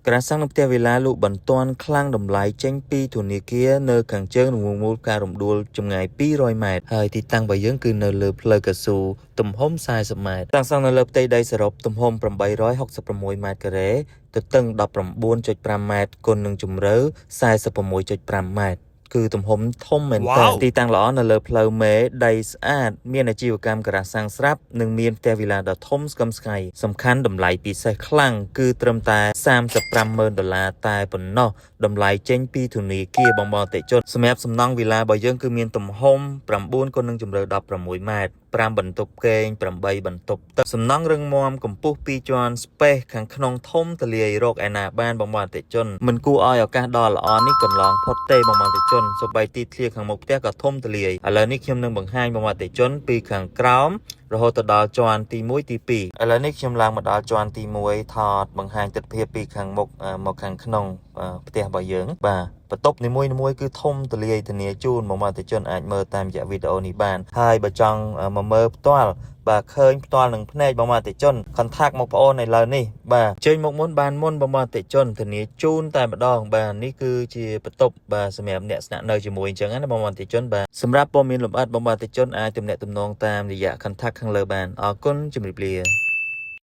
ក្រាសាំងនៅផ្ទះវីឡាលក់បន្ទាន់ខ្លាំងតម្លៃចេញពីធនាគារនៅខាងជើងរង្វង់មូលផ្ការំដួលចម្ងាយ200ម៉ែត្រហើយទីតាំងរបស់យើងគឺនៅលើផ្លូវកៅស៊ូទំហំ40ម៉ែត្រតាំងសង់នៅលើផ្ទៃដីសរុបទំហំ866ម៉ែត្រការ៉េទទឹង19.5ម៉ែត្រគុណនឹងជម្រៅ46.5ម៉ែត្រគឺទំហំធំមែនទែន ទីតាំងល្អនៅលើផ្លូវមេដីស្អាតមានអាជីវកម្មការ៉ាសាំងស្រាប់និងមានផ្ទះវីឡាដ៏ធំស្កឹមស្កៃសំខាន់តម្លៃពិសេសខ្លាំងគឺត្រឹមតែ35ម៉ឺនដុល្លារតែប៉ុណ្ណោះតម្លៃចេញពីធនាគារបងប្អូនអតិថិជនសម្រាប់សំណង់វីឡារបស់យើងគឺមានទំហំ9គុណនឹងជម្រៅ16ម៉ែត្រ5បន្ទប់គេង8បន្ទប់ទឹកសំណង់រឹងមាំកម្ពស់2ជាន់ space ខាងក្នុងធំទូលាយរកឯណាបានបងប្អូនអតិថិជនមិនគួរឲ្យឱកាសដ៏ល្អនេះកន្លងផុតទេបងប្អូនអតិថិជនសូម្បីទីធ្លាខាងមុខផ្ទះក៏ធំទូលាយឥឡូវនេះខ្ញុំនឹងបង្ហាញបងប្អូនអតិថិជនពីខាងក្រោមរហូតទៅដល់ជាន់ទី1ទី2ឥឡូវនេះខ្ញុំឡើងមកដល់ជាន់ទី1ថតបង្ហាញទិដ្ឋភាពពីខាងមុខមកខាងក្នុងផ្ទះរបស់យើងបាទបន្ទប់នីមួយៗគឺធំទូលាយធានាជូនបងប្អូនអតិថិជនអាចមើលតាមរយៈវីដេអូនេះបានហើយបើចង់មកមើលផ្ទាល់បាទឃើញផ្ទាល់នឹងភ្នែកបងប្អូនអតិថិជន contact មកប្អូនឥឡូវនេះបាទជើញមកមុនបានមុនបងប្អូនអតិថិជនធានាជូនតែម្ដងបាទនេះគឺជាបន្ទប់បាទសម្រាប់អ្នកស្នាក់នៅជាមួយអញ្ចឹងណាបងប្អូនអតិថិជនបាទសម្រាប់ព័ត៌មានលម្អិតបងប្អូនអតិថិជនអាចទំនាក់ទំនងតាមរយៈ contact ខាងលើបានអរគុណជម្រាបលា។